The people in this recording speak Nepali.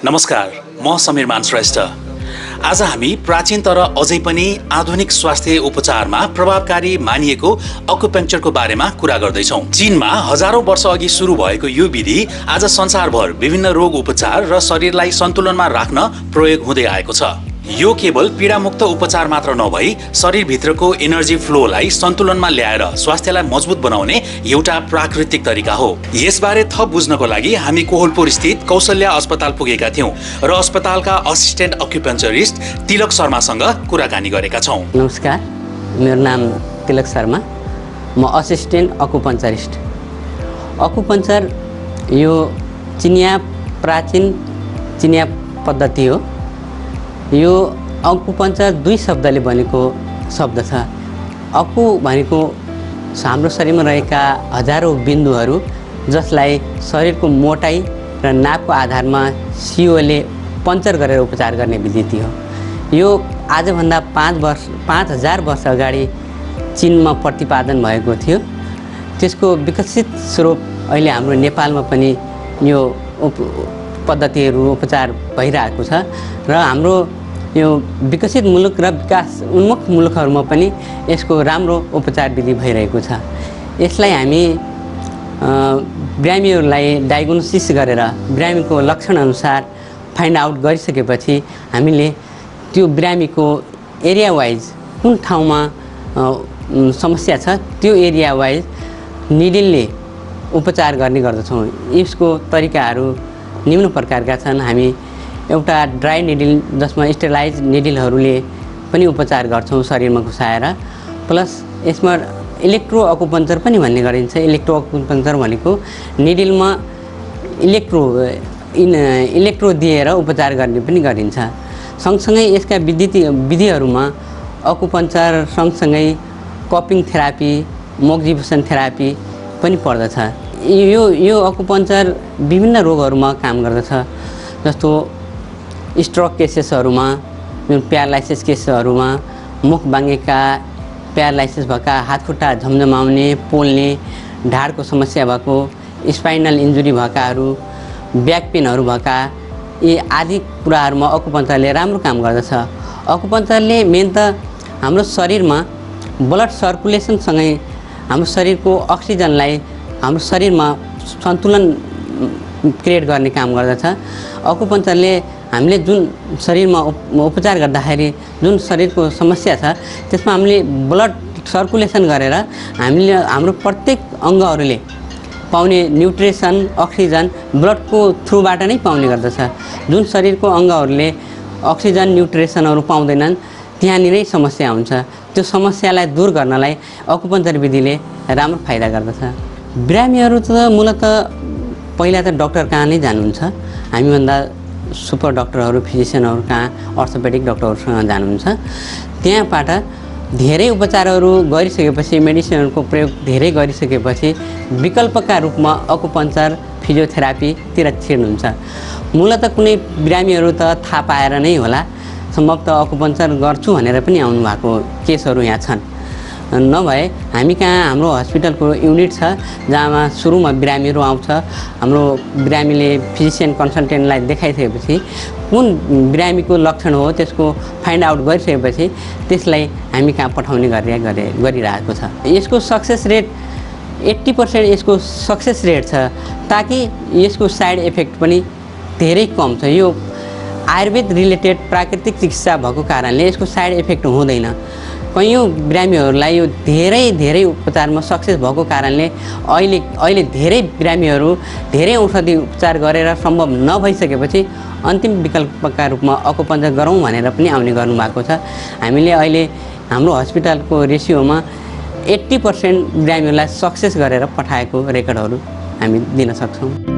नमस्कार, म समीर मान श्रेष्ठ। आज हामी प्राचीन तर अझै पनि आधुनिक स्वास्थ्य उपचारमा प्रभावकारी मानिएको अकुपंक्चरको बारेमा कुरा गर्दैछौँ। चीनमा हजारौं वर्ष अघि सुरु भएको यो विधि आज संसारभर विभिन्न रोग उपचार र शरीरलाई सन्तुलनमा राख्न प्रयोग हुँदै आएको छ। यो केवल पीडामुक्त उपचार मात्र नभई शरीरभित्रको एनर्जी फ्लोलाई सन्तुलनमा ल्याएर स्वास्थ्यलाई मजबुत बनाउने एउटा प्राकृतिक तरिका हो। यसबारे थप बुझ्नको लागि हामी कोहलपुर स्थित कौशल्या अस्पताल पुगेका थियौं र अस्पतालका असिस्टेन्ट अक्युपंक्चरिस्ट तिलक शर्मासँग कुराकानी गरेका छौं। नमस्कार, मेरो नाम तिलक शर्मा, म असिस्टेन्ट अक्युपंक्चरिस्ट। अक्युपंक्चर यो प्राचीन चिनिया पद्धति हो। यो अक्युपंक्चर दुई शब्दले बनेको शब्द छ। अक्यु भनेको हाम्रो शरीरमा रहेका हजारौं बिन्दुहरू जसलाई शरीरको मोटाई र नापको आधारमा सियोले पञ्चर गरेर उपचार गर्ने विधि हो। यो आजभन्दा 5000 वर्ष अगाडि चीनमा प्रतिपादन भएको थियो। त्यसको विकसित स्वरूप अहिले हाम्रो नेपालमा पनि यो पद्धतिहरू उपचार भइरहेको छ र हाम्रो यो विकसित मुलुक र विकास उन्मुख मुलुकहरूमा पनि यसको राम्रो उपचार विधि भइरहेको छ। यसलाई हामी बिरामीहरूलाई डायग्नोसिस गरेर बिरामीको लक्षण अनुसार फाइन्ड आउट गरिसकेपछि हामीले त्यो बिरामीको एरिया वाइज कुन ठाउँमा समस्या छ त्यो एरिया वाइज निडलले उपचार गर्ने गर्दछौँ। यसको तरिकाहरू निम्न प्रकारका छन्। हामी एउटा ड्राई निडल जसमा स्टेलाइज निडलहरूले पनि उपचार गर्छौँ शरीरमा घुसाएर, प्लस यसमा इलेक्ट्रो अक्युपंक्चर पनि भन्ने गरिन्छ। इलेक्ट्रो अक्युपंक्चर भनेको निडलमा इलेक्ट्रो दिएर उपचार गर्ने पनि गरिन्छ। सँगसँगै यसका विधिहरूमा अक्युपंक्चर सँगसँगै कपिङ थेरापी, मोक्जिबुसन थेरापी पनि पर्दछ। यो अक्युपंक्चर विभिन्न रोगहरूमा काम गर्दछ, जस्तो स्ट्रोक केसेसहरूमा, प्यारालाइसिस केसहरूमा, मुख बाङ्गेका, प्यारालाइसिस भएका, हातखुट्टा झमझमाउने, पोल्ने, ढाडको समस्या भएको, स्पाइनल इन्जुरी भएकाहरू, ब्याक पेनहरू भएका, यी आदि कुराहरूमा अक्युपंक्चरले राम्रो काम गर्दछ। अक्युपंक्चरले मेन त हाम्रो शरीरमा ब्लड सर्कुलेसनसँगै हाम्रो शरीरको अक्सिजनलाई हाम्रो शरीरमा सन्तुलन क्रिएट गर्ने काम गर्दछ। अक्युपंक्चरले हामीले जुन शरीरमा उपचार गर्दाखेरि जुन शरीरको समस्या छ त्यसमा हामीले ब्लड सर्कुलेसन गरेर हामीले हाम्रो प्रत्येक अङ्गहरूले पाउने न्युट्रिसन, अक्सिजन ब्लडको थ्रुबाट नै पाउने गर्दछ। जुन शरीरको अङ्गहरूले अक्सिजन, न्युट्रिसनहरू पाउँदैनन् त्यहाँनिरै समस्या हुन्छ। त्यो समस्यालाई दूर गर्नलाई अक्युपंक्चर विधिले राम्रो फाइदा गर्दछ। बिरामीहरू त मूलतः पहिला त डाक्टर कहाँ नै जानुहुन्छ। हामीभन्दा सुपर डाक्टरहरू, फिजिसियनहरू कहाँ, अर्थोपेडिक डाक्टरहरूसँग जानुहुन्छ। त्यहाँबाट धेरै उपचारहरू गरिसकेपछि, मेडिसिनहरूको प्रयोग धेरै गरिसकेपछि विकल्पका रूपमा अक्युपंक्चर, फिजियोथेरापीतिर छिर्नुहुन्छ। मूलतः कुनै बिरामीहरू त थाहा पाएर नै होला सम्भवतः अक्युपंक्चर गर्छु भनेर पनि आउनुभएको केसहरू यहाँ छन्। नभए हामी कहाँ हाम्रो हस्पिटलको युनिट छ जहाँमा सुरुमा बिरामीहरू आउँछ। हाम्रो बिरामीले फिजिसियन कन्सल्टेन्टलाई देखाइसकेपछि कुन बिरामीको लक्षण हो त्यसको फाइन्ड आउट गरिसकेपछि त्यसलाई हामी कहाँ पठाउने गरिरहेको छ। यसको सक्सेस रेट 80% यसको सक्सेस रेट छ, ताकि यसको साइड इफेक्ट पनि धेरै कम छ। यो आयुर्वेद रिलेटेड प्राकृतिक चिकित्सा भएको कारणले यसको साइड इफेक्ट हुँदैन। कैयौँ बिरामीहरूलाई यो धेरै उपचारमा सक्सेस भएको कारणले अहिले धेरै बिरामीहरू धेरै औषधि उपचार गरेर सम्भव नभइसकेपछि अन्तिम विकल्पका रूपमा अक्युपंक्चर गरौँ भनेर पनि आउने गर्नुभएको छ। हामीले अहिले हाम्रो हस्पिटलको रेसियोमा 80% बिरामीहरूलाई सक्सेस गरेर पठाएको रेकर्डहरू हामी दिन सक्छौँ।